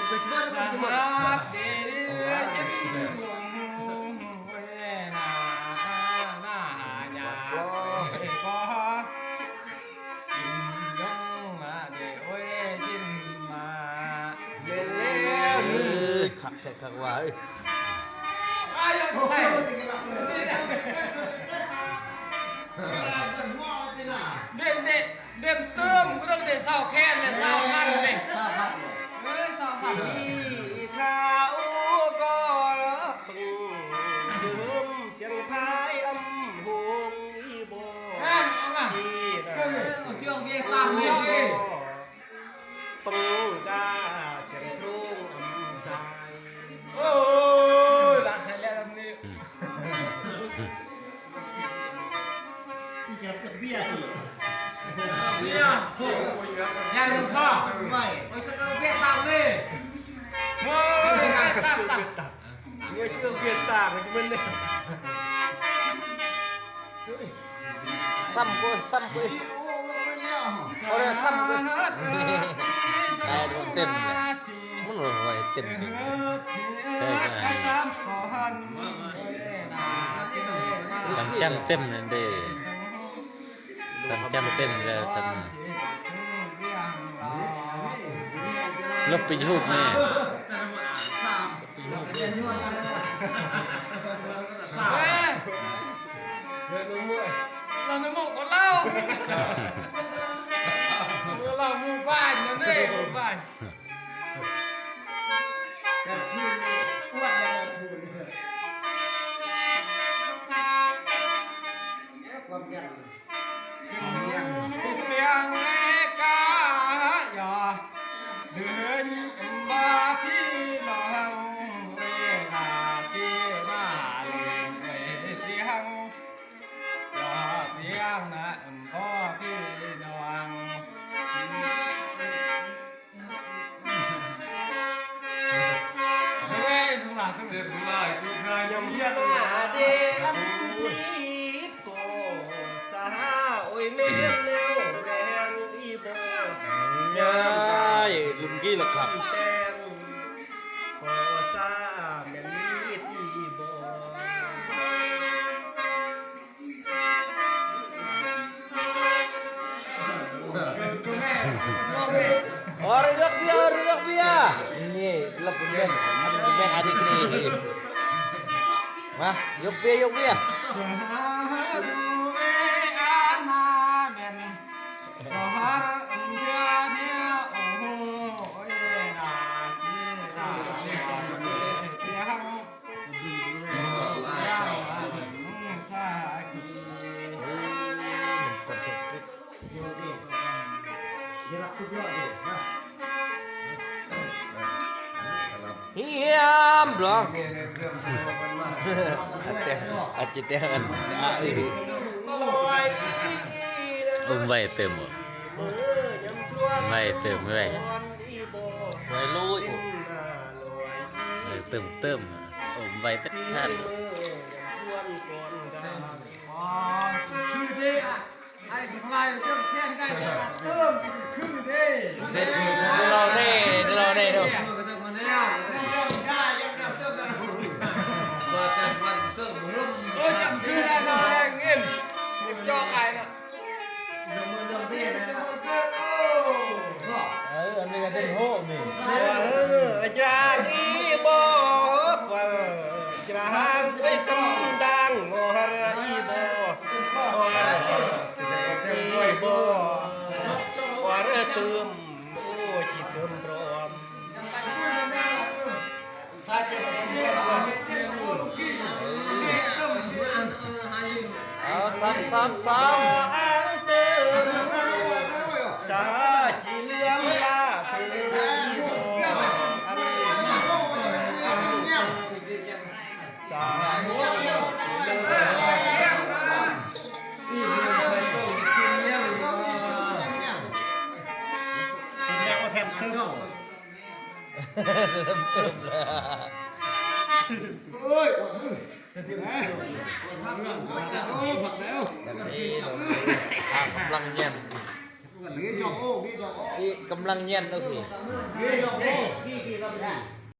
ແມ່ນແລ້ວ ເອີ ຄັກແທ້ຄັກວ່າເອີຍ. ເດັ່ນເດ້ ເດັມຕື່ມ ກະຕ້ອງໄດ້ຊາວແຄນແລະຊາວພັນເດ້ ຊາວພັນ ເອີ ຊາວພັນ ມີຂ້າວກໍລະປຶງ ຕື່ມສຽງພາຍອຳໂຮງອີ່ບໍ່ ນັ້ນ ເອົາມາ ທີ່ນະ ເອົາເຈືອກວຽກຕາມແມ່ເອີຍ ປຶງກາສຽງໂທງອຳຊາຍ ໂອ້ຍ ລັກໃຫ້ແລ້ວລຳນີ້. ອີກແກເບຍອີກ ເບຍ ໂອ້ຍ ຢ່າລົງທໍ່ ໄວ້ ໂອ້ຍ ສະເອີເບຍຕາມເລີຍ ໂອ້ຍ ຕາມ ຕາມ ໂອ້ຍ ເບຍຕາມມັນເລີຍ ຊ້ຳກວ່າ ຊ້ຳກວ່າ ເອົາເລີຍ ຊ້ຳກວ່າ ຕາຍ ເຕັມເລີຍ. ມັນບໍ່ໄຫວເຕັມເລີຍ ຕ້ອງຈ້ຳເຕັມນັ້ນເດ້ ຕ້ອງຈ້ຳເຕັມແລ້ວຊັ້ນ ລົບໄປຮູບແມ່ ເອີ ເອີ ລາວນະໂມກວ່າລາວ ລາວໝູ່ບ້ານນັ້ນເດ້ ໝູ່ບ້ານ. ແຕ່ທຶນອວດແລ້ວທຶນ ຄວາມຍັງ ຄວາມຍັງ ເລື່ອງແລກກະຢ່າ ເດີນບໍ່ພີ່ນ້ອງ ເວລາທີ່ມາເລີນໄປທຽງ ບໍ່ພຽງນະ ບໍ່ພີ່ນ້ອງ ເຮີ້ຍ ທັງຫຼາຍທັງ ເຕັມຫຼາຍຕຸກຄາຍາມວຽນ ເດອັນຜິດກໍສາ ໂອ້ຍ ແມ່ນແນວແລງອີ່ບໍ່ ຍາຍ ລຸ້ນກີ້ລະຄັກ ແຕ່ງກໍສາ ແມ່ນມີດອີ່ບໍ່. ເອົາ ເລືອກເບຍ ເລືອກເບຍ ນີ້ລະເປັນແບບ ອັນນີ້ແມ່ນ ອັນນີ້ຄື ມາ ຍົກເບຍ ຍົກເບຍ. ຮຽມຫຼອງ ອາແຕ ອາຈິແຕ ອັນ ອາ ອື ອຸມໄວເຕີມ ໄວເຕີມ ໄວ ໄວລຸຍ. ເອີ ເຕີມ ເຕີມ ໂອ້ ໄວເດັດຂາດ ຄືເດ້ ໄອ້ທັງຫຼາຍເຕີມແຂນໄດ້ ເຕີມຄືເດ້ ເດັດ ລອເດ້ ລອເດ້ເນາະ ເອີ ຈຳຄືໄດ້ເນາະ ແຮງເອັມ ເຈາະໄອເນາະ. ເອີ ອັນນີ້ກະເຕັມໂຮກນີ້ ຈາກອີ່ບໍ່ ກວ່າຈາກໄປກຳດັງ ງໍຮະອີ່ບໍ່ ງໍຮະອີ່ບໍ່ ງໍຮະຕື່ມ ໂອ້ ຈິດຕື່ມພ້ອມ. ເອົາ ຊ້ຳ ຊ້ຳ ຊ້ຳ ໂອ້ຍ ກຳລັງແຍ່ນ ກຳລັງແຍ່ນເນາະ ນີ້ ກຳລັງແຍ່ນເນາະ ນີ້ ກຳລັງແຍ່ນເນາະ ນີ້.